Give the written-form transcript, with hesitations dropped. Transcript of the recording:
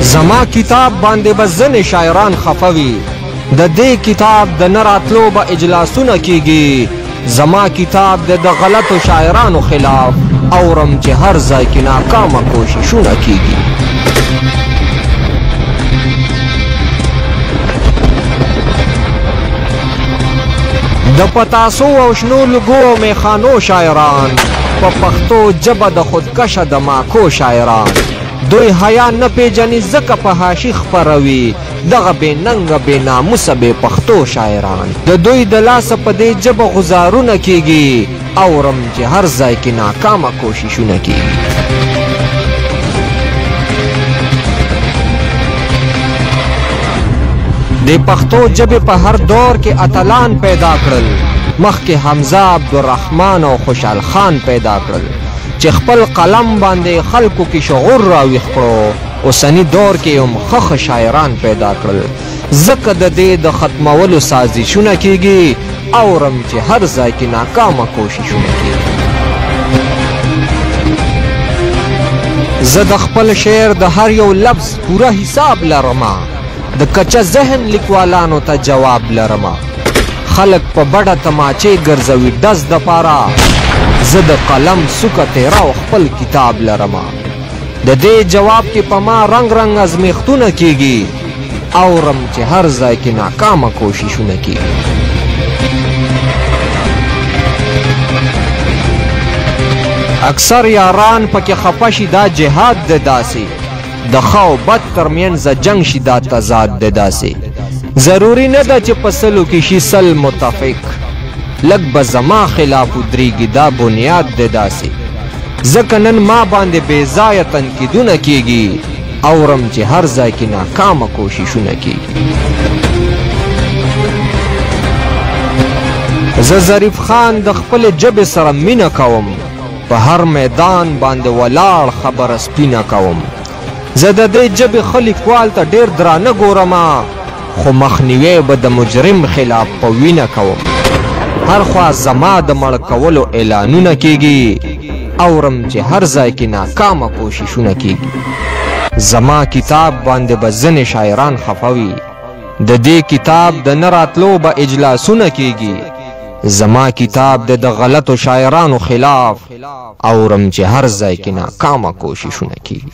زما کتاب باندې به ځینې شاعران خفه وي، د دې کتاب د نه راتلو به اجلاسونه کیږي. زما کتاب د غلطو شاعرانو خلاف، اورم چې هر ځای کې ناکامه کوششونه کیږي. د پتاسو او شنو لوګو او میخانو شاعران، په پښتو ژبه د خودکشه د ماکو شاعران، دوی حیا نه پیژني ځکه فحاشي خپروي. دغه بې ننګه بې ناموسه بې پښتو شاعران، د دوی د لاسه په دې ژبه غزارونه کیږي. اورم چې هر ځای کې ناکامه کوششونه کیږي. د پښتو ژبې په هر دور کې اتلان پیدا کړل، مخکې حمزه عبدالرحمن او خوشحال خان پیدا کړل، چې خپل قلم باندې خلکو کې شعور راویښ کړو. اوسني دور کې هم ښه ښه شاعران پیدا کړل، ځکه د دې د ختمولو سازشونه کیږي. اورم چې هر ځای کې ناکامه کوششونه کیږي. زه د خپل شعر د هر یو لفظ پوره حساب لرم، د کچه ذهن لیکوالانو ته جواب لرم. خلک په بډه تماچې ګرځوي ډز دپاره، زه د قلم سوکه تیره او خپل کتاب لرم. د دې جواب کې په ما رنګ رنګ ازمیښتونه کیږي. اورم چې هر ځای کې ناکامه کوششونه کیږي. اکثر یاران پکې خفه شي دا جهاد دی داسې، د ښه او بد ترمنځ جنګ شي دا تضاد دی داسې. ضروري نه ده چې په سلو کې شي 100 متفق، لږ به زما خلاف ودرېږي دا بنیاد دی داسې. ځکه نن ما باندې بې ځایه تنقیدونه کیږي. اورم چې هر ځای کې ناکامه کوششونه کیږي. زه ظریف خان د خپلې ژبې سره مینه کوم، په هر میدان باندې ولاړ خبره سپینه کوم. زه د دې ژبې ښه لیکوال ته ډېر درانه ګورم، خو مخنیوی به د مجرم خلاف په وینه کوم. هر خوا زما د مړ کولو اعلانونه کیږي. اورم چې هر ځای کې ناکامه کوششونه کیږي. زما کتاب باندې به ځینې شاعران خفه وي، د دې کتاب د نه راتلو به اجلاسونه کیږي. زما کتاب د غلطو شاعرانو خلاف، اورم چې هر ځای کې ناکامه کوششونه کیږي.